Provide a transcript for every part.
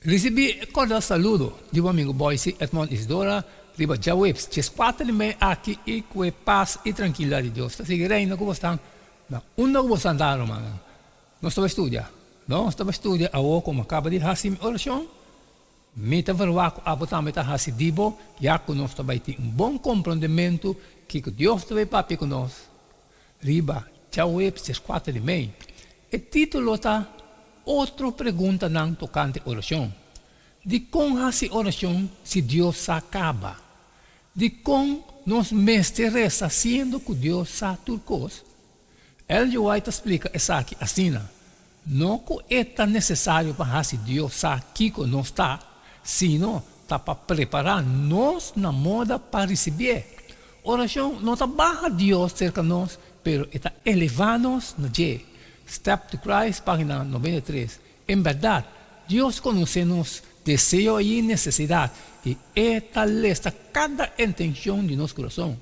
Risibí e kordial saludo di bo amigu Boysie Edmond Isidora riba djaweps 14 di mei aki i ku e pas i trankilidat di Dios ta sigui reina ku bosnan na unda ku bosan ta, rumannan. Nos ta bai studia. Nos ta bai studia awor ku mi a kaba di hasi mi orashon. Mi ta verwagt ku abo tambe ta hasi di bo, ya ku nos ta bai tin un bon komprondementu kiko Dios ta bai papia ku nos riba djaweps 14 di mei. E título ta Otro Preguntanan Tokante Orashon. Dikon hasi orashon si Dios sa kaba? Dikon nos mester resa siendo ku Dios sa tur kos? Ellen G. White ta splika esaki asina, No ku e ta nesesario pa hasi Dios sa kiko nos ta, sino ta pa prepará nos na moda pa risibié. Orashon no ta baha Dios serka nos, pero e ta elevá nos na dje. Step to Christ, página 93. En bèrdat, Dios konosé nos deseo i nesesidat, i e ta lesa kada intenshon di nos kurason.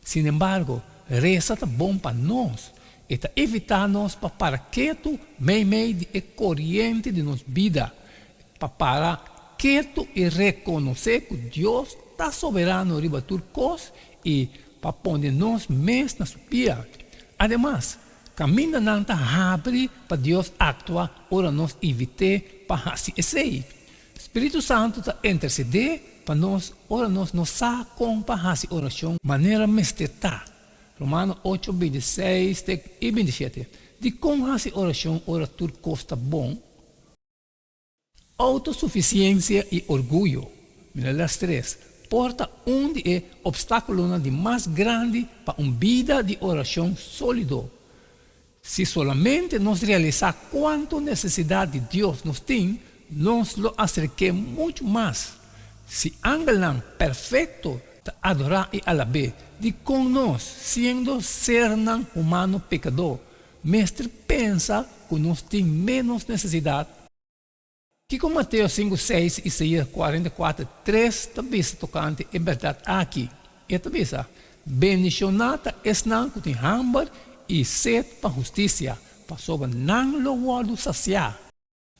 Sin embargo, resa ta bon pa nos. E ta evitá nos pa para ketu meimei di e koriente di nos bida, pa para ketu i rekonosé ku Dios ta soberano riba tur kos i pa pone nos mes na su pia. Ademas, kamindanan ta habri pa Dios aktua ora nos invit'é pa hasi esei. Spiritu Santu ta intersedé pa nos ora nos no sa kon pa hasi orashon manera mester ta. Romano 8, 26 te i 27. Dikon hasi orashon ora tur kos ta bon? Outosufisiensia i orguyo, mira les 3, por ta un di e opstákulonan di mas grandi pa un bida di orashon sólido. Si solamente nos realisá kuantu nesesidat di Dios nos tin, nos lo aserk'é muchu mas. Si angelnan perfekto ta adorá i alab'é, dikon nos, siendo sernan humano pekadó, mester pensa ku nos tin ménos nesesidat? Kiko Mateo 5, 6 i Isaías 44, 3 ta bisa tokante e bèrdat aki? E ta bisa, Bendishoná ta esnan ku tin hamber i set pa hustisia, pasobra nan lo wòrdu sasiá.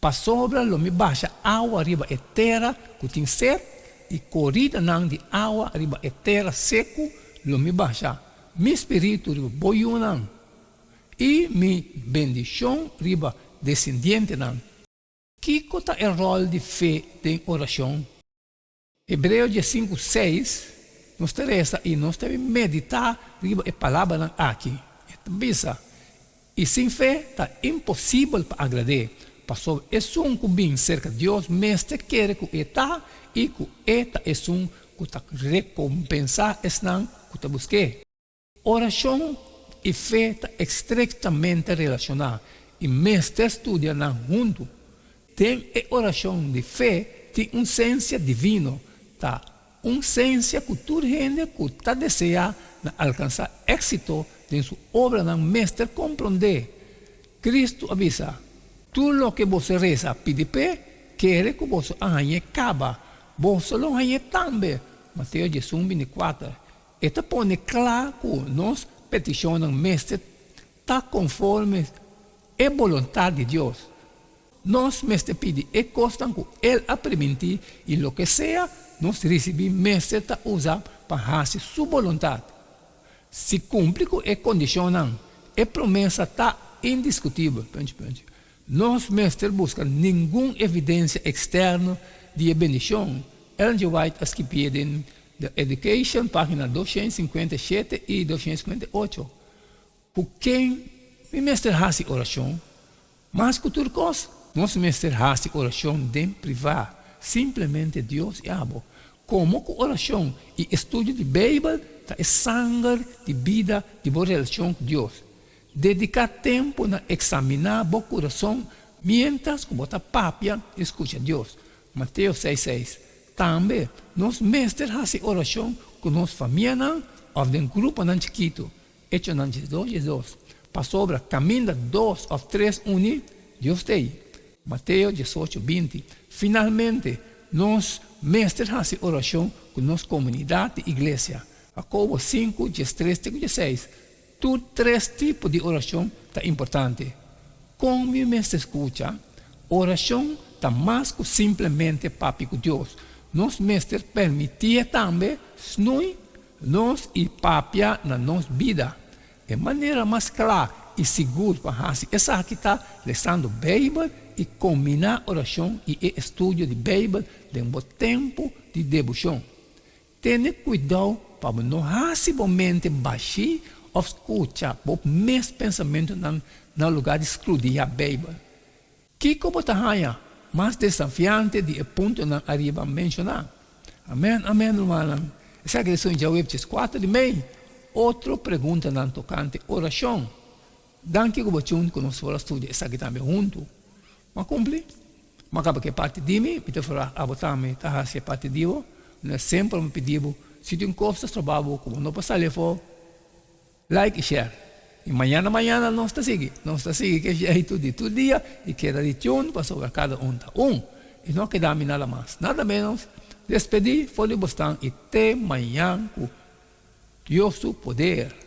Pasobra lo mi basha awa riba e tera ku tin set, i koridanan di awa riba e tera seku lo mi basha mi spiritu riba bo yunan, i mi bendishon riba desendientenan. Kiko ta e ròl di fe den orashon? Hebreo 15, 6, Nos ta resa i nos ta meditá riba e palabranan aki. E ta bisa, I sin fe ta imposibel pa agrad'é, pasobra esun ku bin serka Dios mester kere ku E ta i ku E ta esun ku ta rekompensá esnan ku ta busk'é. Orashon i fe ta estrechtamente relashoná i mester studia nan huntu. Den e orashon di fe tin un sensia divino, ta un sensia ku tur hende ku ta deseá na alkansá éksito den su obranan mester komprondé. Kristu a bisa, Tur loke boso resa pidi p'e, kere ku boso a hañ'é kaba, boso lo hañ'é tambe. Mateo 11, 24. E ta pone kla ku nos petishonnan mester ta konforme e boluntat di Dios. Nos mester pidi e kosnan ku El a primintí i loke sea nos risibí mester ta usa pa hasi Su boluntat. Si kumpli ku e kondishonnan, e promesa ta indiskutibel. Nos mester buska ningun evidensia eksterno di e bendishon. Ellen G. White a skibié den The Education, página 257 i 258. Ku ken mi mester hasi orashon? Mas ku tur kos, nos mester hasi orashon den privá, simplemente Dios i abo. Komo ku orashon i estudio di Beibel ta e sanger di bida di bo relashon ku Dios, Dediká tempu na eksaminá bo kurason miéntras ku bo ta papia i skucha Dios. Mateo 6, 6. Tambe, nos mester hasi orashon ku nos famianan òf den gruponan chikitu. Echonan 12, 12. Pasobra kaminda dos òf tres uní, Dios ta ei. Mateo 18, 20. Finalmente, nos mester hasi orashon ku nos komunidat di iglesia. Jakobo 5, 13 te ku 16. Tur tres tipo di orashon ta importante. Kon mi mester skucha? Orashon ta mas ku simplemente papia ku Dios. Nos mester permitié tambe snui nos i papia na nos bida. E manera mas kla i sigur pa hasi esaki ta lesando Beibel i kombiná orashon i e estudio di Beibel den bo tempu di deboshon. Tene kuidou pa bo no hasi bo mente bashí òf skucha bo mes pensamentunan na lugá di skrudiá Beibel. Kiko bo ta haña mas desafiante di e puntonan ariba menshoná? Amèn, amèn, rumannan. Esaki ta esun djaweps dieskuater di mei. Otro preguntanan tokante orashon. Danki ku bo tune ku nos por a studia esaki tambe huntu. Bo a kumpli? Bo a kaba ku e parti di mi, mi ta verwagt abo tambe ta hasi e parti di bo. Manera semper mi pidi bo, si tin kos ta stroba bo ku bo no por sali afó, like i share. I mañana mañana nos ta sigui. Nos ta sigui ku e jeitu di tur dia i keda di tune pasobra kada un ta un. I no a keda mi nada mas, nada menos, despedí for di bosnan i te mañan ku Dios su poder.